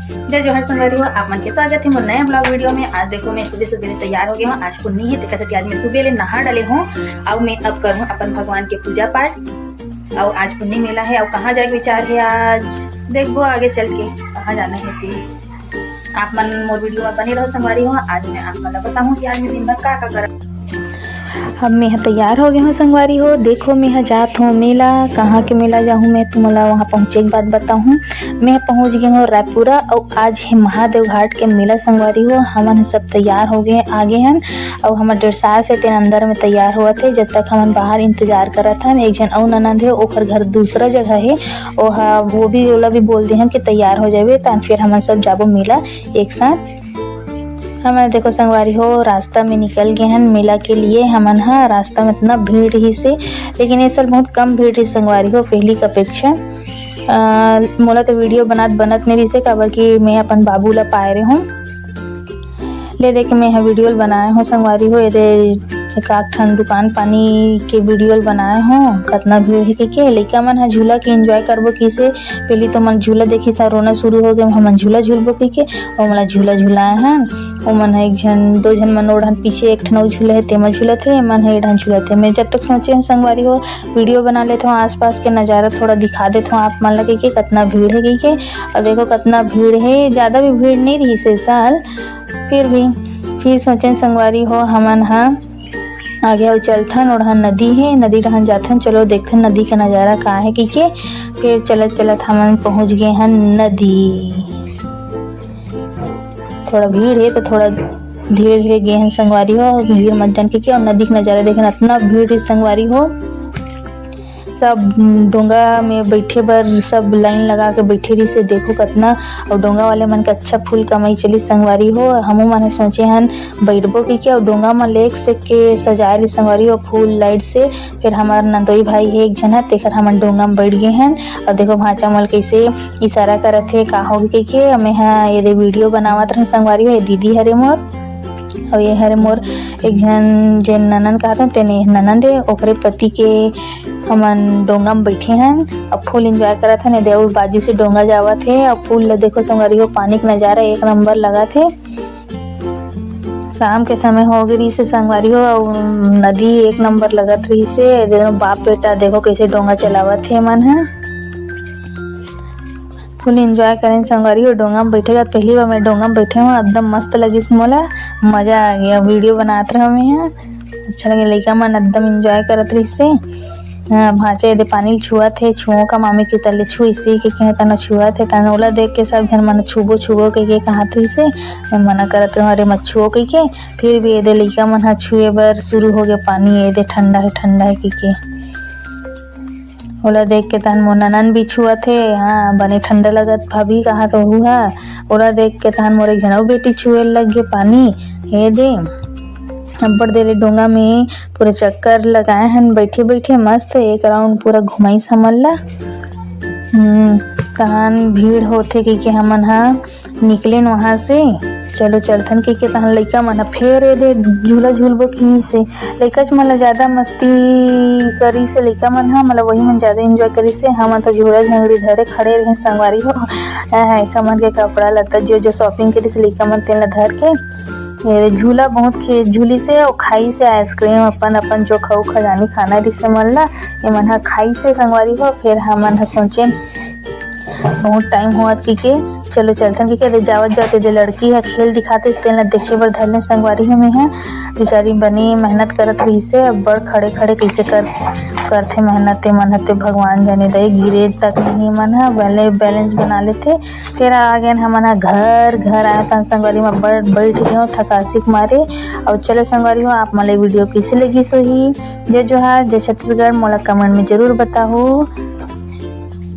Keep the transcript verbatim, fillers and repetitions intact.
जय जोहार संगवारी हो, आप मन के स्वागत हे मोर नया vlog video में। आज देखो, मैं सुबह सुबह तैयार हो गए हूँ। आज पुन्नी हे, तेकर सेती आज मैं सुबह ले नहा डले हूँ। अब मैं अब करूँ अपन भगवान के पूजा पाठ। और आज पुन्नी मेला हे, और कहाँ जाए के विचार हे आज, देखबो आगे चल के कहाँ जाना हे। फिर आप मन मोर video में बने रहो संगवारी हो। आज मैं आप मन ला बताहूँ कि आज मैं दिन भर का का करत। अब मैं ह तैयार हो गए हूँ संगवारी हो। देखो, मैं ह जात हूँ मेला। कहाँ के मेला जाहूँ मैं, तुमन ला वहाँ पहुँचे के बाद बताहूँ। मैं ह पहुँच गए हूँ रायपुरा, और आज हे महादेव घाट के मेला संगवारी हो। हमन ह सब तैयार हो गए, आ गए हन, और हमर डेढ़ साल से तेन अंदर में तैयार होवत हे, जब तक हमन बाहर इंतजार करत हन। एक झन अउ ननद हे, ओकर घर दूसरा जगह हे, ओहा वो भी, ओला भी बोल दे हन कि तैयार हो जाबे, तहन फिर हमन सब जाबो मेला एक साथ। हमन देखो संगवारी हो, रास्ता में निकल गए हन मेला के लिए। हमन ह रास्ता में इतना भीड़ रहिस हे, लेकिन ए साल बहुत कम भीड़ रहिस संगवारी हो, पहली के अपेक्षा। अ, मोला तो video बनात बनत नहीं रहिस हे, काबर कि मैं अपन बाबू ला पाए रहे हूँ। ले देख, मैं ह video ल बनाए हूँ संगवारी हो, एदे एक आध ठन दुकान पानी के video ल बनाए हूँ, कतना भीड़ हे कहिके। लइका मन ह झूला के enjoy करबो कहिसे, पहली तो मन झूला देखिस, रोना शुरू हो गए, हमन झूला झूलबो कहिके, और मोला झूला झुलाए हन। ओमन ह एक झन, दो झन मन ओढ़न, पीछे एक ठन अउ झूला हे, तेमा झूलत हे, एमन ह ए ढन झूलत हे। मैं जब तक सोचे हूँ संगवारी हो, video बना लेत हूँ, आसपास के नजारा थोड़ा दिखा देत हूँ आप मन ला कहिके, कतना भीड़ हे कहिके। और देखो, कतना भीड़ हे, ज्यादा भी भीड़ नहीं रहिस ए साल, फिर भी, फिर सोचे संगवारी हो, हमन ह आगे अउ चलथन, ओढ़न नदी हे, नदी डहन जाथन, चलो देखथन नदी के नजारा का हे कहिके। फिर चलत चलत हमन पहुँच गए हन नदी। थोड़ा भीड़ हे तो थोड़ा धीरे धीरे गए हन संगवारी हो, भीड़ मत जान कहिके। और नदी के नजारा देखे, अतना भीड़ रहिस संगवारी हो, सब डोंगा में बैठे बर सब line लगा के बैठे रहिस हे। देखो कतना, और डोंगा वाले मन के अच्छा full कमाई चलिस संगवारी हो। हमू मन ह सोचे हन बैठबो कहिके, और डोंगा म lake से के सजाए रहिस संगवारी हो full light से। फिर हमर नंदोई भाई हे एक झन ह, तेकर हमन डोंगा म बैठ गए हन। और देखो भांचा मोला कैसे इशारा करत हे, का होगे कहिके। मैं ह एदे video बनावत रहूं संगवारी हो, ये दीदी हरे मोर, और ये हरे मोर एक झन जेन ननंद कहत हन, तेने ननंद हे, ओकरे पति के। हमन डोंगा म बैठे हन, अब full enjoy करत हन। एदे अउ बाजू से डोंगा जावत हे, अब पुल ल देखो संगवारी हो, पानी के नजारा एक नंबर लगत हे। शाम के समय हो गए रहिस हे संगवारी हो, अउ नदी एक नंबर लगत रहिस हे। एदे बाप बेटा देखो कैसे डोंगा चलावत हे मन ह। Full enjoy करेन संगवारी हो। डोंगा में बैठे का पहली बार मैं डोंगा में बैठे हूँ, एकदम मस्त लगिस मोला, मजा आ गया। Video बनात रहे मैं ह, अच्छा लगे। लइका मन एकदम enjoy करत रहिस हे। हाँ, भांचा एदे पानी ल छुअत हे, छुओ का मामी के तले छुइसी के कहे तना छुअत हे, तना ओला देख के सब झन मन छुबो छुबो कहिके कहत रहिस हे। मैं मना करत रहूं, अरे मत छुओ कहिके, फिर भी एदे लइका मन ह छुए बर शुरू हो गए पानी, एदे ठंडा हे ठंडा हे कहिके। ओला देख के तहन मोर ननन भी छुअत हे, हाँ बने ठंडा लगत भाभी कहा तो हु हा। ओला देख के तहन मोर एक झन अउ बेटी छुए लग गे पानी। हे दे, अब्बड़ देर ले डोंगा में पूरा चक्कर लगाए हन, बैठे बैठे मस्त एक round पूरा घुमाइस हमन ला। हम्म, तहन भीड़ होथे कहिके हमन हा निकलेन वहाँ से। चलो चलथन कहिके तहन लइका मन ह फेर एदे झूला झूलबो किहिस हे। लइकाच मन ल ज्यादा मस्ती करिस हे लइका मन ह, मतलब वही मन ज्यादा enjoy करिस हे। हमन तो झूला झंगड़ी धरे खड़े रहे संगवारी हो। एहा, एकर मन के कपड़ा लत्ता जो जो shopping करिस हे लइका मन तेन ल धर के। ये झूला बहुत खे-, झूलिस हे अउ खाइस हे ice cream, अपन अपन जो खाऊ खजानी खाना रिहिस हे मन ल, ये मन ह खाइस हे संगवारी हो। फिर हमन ह सोचेन बहुत time होवत कहिके, चलो चलथन कहिके। एदे जावत जावत एदे लड़की ह खेल दिखात रिहिस, तेन ल देखे बर धर लेन संगवारी हो। मैं ह बेचारी बने मेहनत करत रहिस हे, अब्बड़ खड़े खड़े कइसे कर, करथे मेहनत, ते मन ह ते भगवान जाने दे, गिरे तक नहीं मन ह, पहले balance बना लेथे। फिर आ गेन हमन ह घर, घर आए तहन संगवारी हो अब्बड़ बैठ गे हों थकासी के मारे। अउ चलो संगवारी हो, आप मन ल video कइसे लगिस होही, जय जोहार, जय छत्तीसगढ़, मोला comment में जरूर बताहू।